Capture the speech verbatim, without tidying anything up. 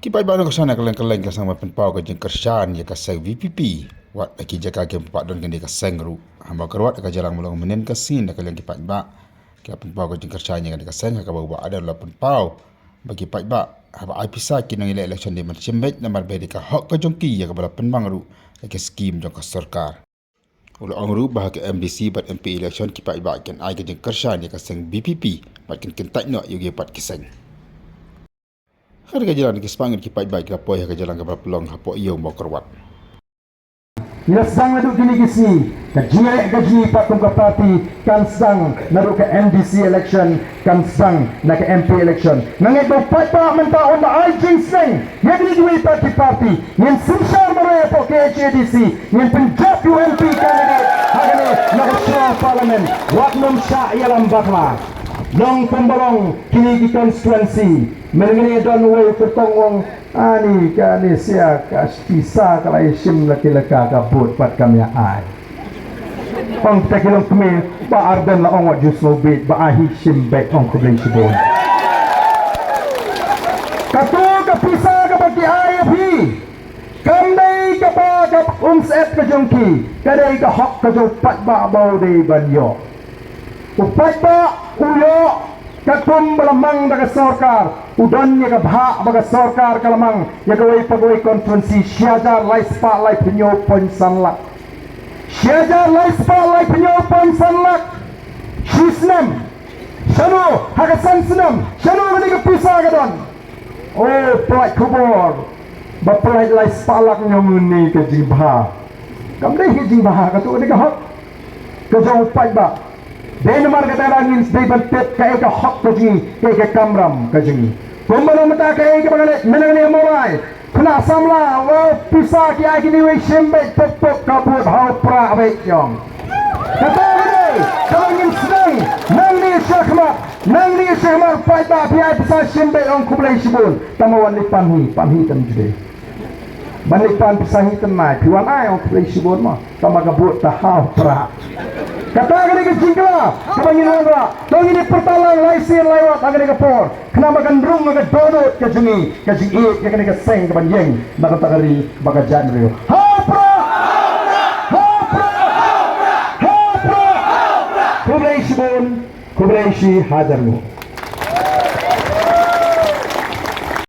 Ki paidbah nongkyrshan na kylleng kylleng ki la sdang ban pynpaw ka jingkyrshan ïa ka seng VPP. Wat ha ki jaka kim pat don kane ka seng ruh. Ha Mawkyrwat ha ka jylla Mawlong mynhynnin ka sngi na ka liang ki paidbah ki la pynpaw ka jingkyrshan ïa kane ka seng, ha kaba u Bah Ardent u la pynpaw ba ki paidbah haba ai pisa ki nongïaleh election dei ban shim beit namar ba dei ka hok ka jong ki ïa kaba la pynmang ruh da ki skim jong ka sorkar. U la ong ruh ba ha ka MDC bad MP election ki paidbah kin ai ka jingkyrshan ïa ka seng VPP bad kin kyntait noh ïa ki pat ki seng. Ha ka jylla ki spah ngut ki paidbah ki la poi ha ka jylla kaba la pynlong hapoh ïew Mawkyrwat. Ngi la sdang naduh kine ki sngi ka jingïaleh ka jingïapat kum ka party, kan sdang naduh ka MDC election, kan sdang na ka MP election. Nga ngeit ba u paidbah mynta un da ai jingsneng ïa kine kiwei pat ki party. Ngin synshar marwei hapoh KHADC, ngin pynjop ïa u MP candidate ha kane na ka shnong Parliament. Wat nym shah ïalam bakla. Long kumba long kine ki constituency. Mynne ngin ïa don uwei u kyrtong ong, ani kane sia ka pisa ka la ïa shim la ki la ka ka vote pat kam ïa ai. Ong kita ki long kmie, Bah Ardent la ong wat ju sngewbit, ba ai hi shim beit, ong khublei shibun. Kato ka pisa kaba ki ai ïa phi, kam dei kaba ka umsyep ka jong ki, ka dei ka hok ka jong u paidbah ba u dei ban ïoh. U paidbah u ïoh katkum ba la mang da ka sorkar, u don ïa ka bhah ba ka sorkar ka la mang ïa kawei pa kawei constituency, shi hajar lai spah lai phew hynñiew point san lak. Shi hajar lai spah lai phew hynñiew point san lak. Shi snem. Shano ha ka san snem, shano kane ka pisa ka don? O, pynlait khubor ba pynlait lai spah lak, ñiaw ngut ne ka jingbha. Kam dei ka jingbha, kato ka dei ka hok ka jong u paidbah. Dei namar kata ba ngin dei ban tip kaei ka hok ka jong ngi, kaei ka kamram ka jong ngi. Kumba long mynta kaei kaba nga leit mynne nga leit Mawlai. Khynnah samla, la pisa ki ai kine wei shim beit pok pok ka vote ha u prah beit jong. Kata ka dei kaba ngin sdang nangne shakhmat, nangne shakhmat paidbah phi ai pisa shim beit ong khublei shibun. Tangba wan leit pan hi, pan hi tang juh de. Ban leit pan pisa hi tang nai, phi wan ai ong khublei shibun mo. Tangba ka vote ta ha u prah. Kata ka dei ka jingkylla kaba ngin wanrah. To ngin ïa pyrta lang lai sien lai wat ha kane ka por. Khnang ba kan rung ka dohnud ka jong ngi, ka jingïeit ïa kane ka seng kaban ïeng na kata ka ri bad ka jaitbynriew. Ha u prah! Ha u prah! Ha u prah! Khublei shibun, khublei shi hajar nguh.